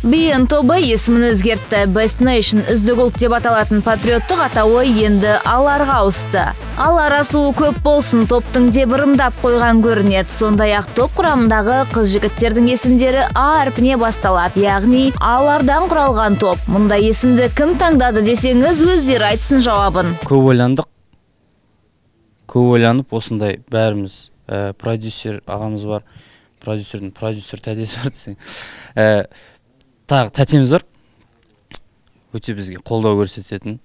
BN тобы есімін өзгертті. Best Nation, үздік ұлт деп аталатын патриоттық атауы енді Аларға ауысты. Алар асуы көп болсын, топтың деп ырымдап қойған көрінеді. Сондай-ақ топ құрамындағы қыз жігіттердің есімдері А әрпіне басталады. Яғни Алардан құралған топ. Мұндай есімді кім таңдады десеңіз, өздері айтсын жауабын. Көп ойландық. Көп ойланып, осындай бәріміз, продюсер ағамыз бар, продюсердің продюсер тәтесі бар десең, тағы тәтеміз бар, өте бізге қолдау көрсететін.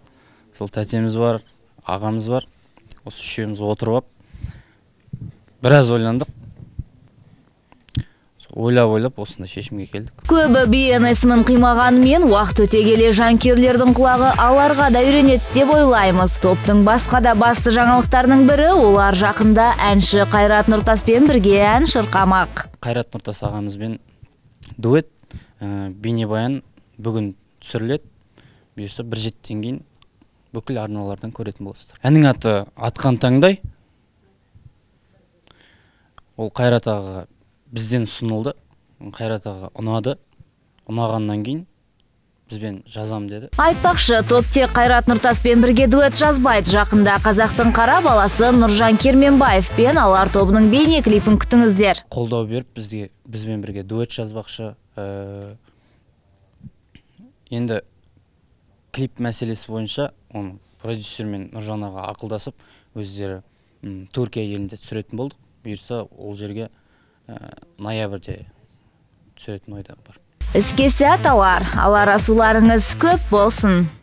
Сол тәтеміз бар, ағамыз бар. Осы үшеуміз отырып алып біраз ойландық. Ойлап-ойлап осындай шешімге келдік. Көбі BN есімін қимағанымен, уақыт өте келе жанкүйерлердің құлағы Аларға да үйренеді деп ойлаймыз. Топтың басқа да басты жаңалықтарының бірі, олар жақында әнші Қайрат Нұртаспен бірге ән шырқамақ. Қайрат Нұртас ағамызбен дуэт, бейнебаян бүгін түсіріледі. Бұйырса, бір жетіден кейін бүкіл арналардан көретін боласыздар. Әннің аты «Атқан таңдай». Ол Қайрат ағаға бізден ұсынылды. Қайрат аға ұнады. Ұнағаннан кейін бізбен жазам деді. Айтпақшы, топ тек Қайрат Нұртаспен бірге дуэт жазбайды. Жақында қазақтың қара баласы Нұржан Керменбаев пен Алар тобының бейне клипін күтіңіздер. Қолдау беріп, бізбен бірге дуэт жазбақшы. Енді клип мәселесі бойынша оны продюсермен Нұржан аға ақылдасып, өздері Түркия елінде түсіретін болдық. Бұйырса, ол жерге ноябрьде түсіретін ойда бар. Іске сәт, Алар. Алар асуларыңыз көп болсын.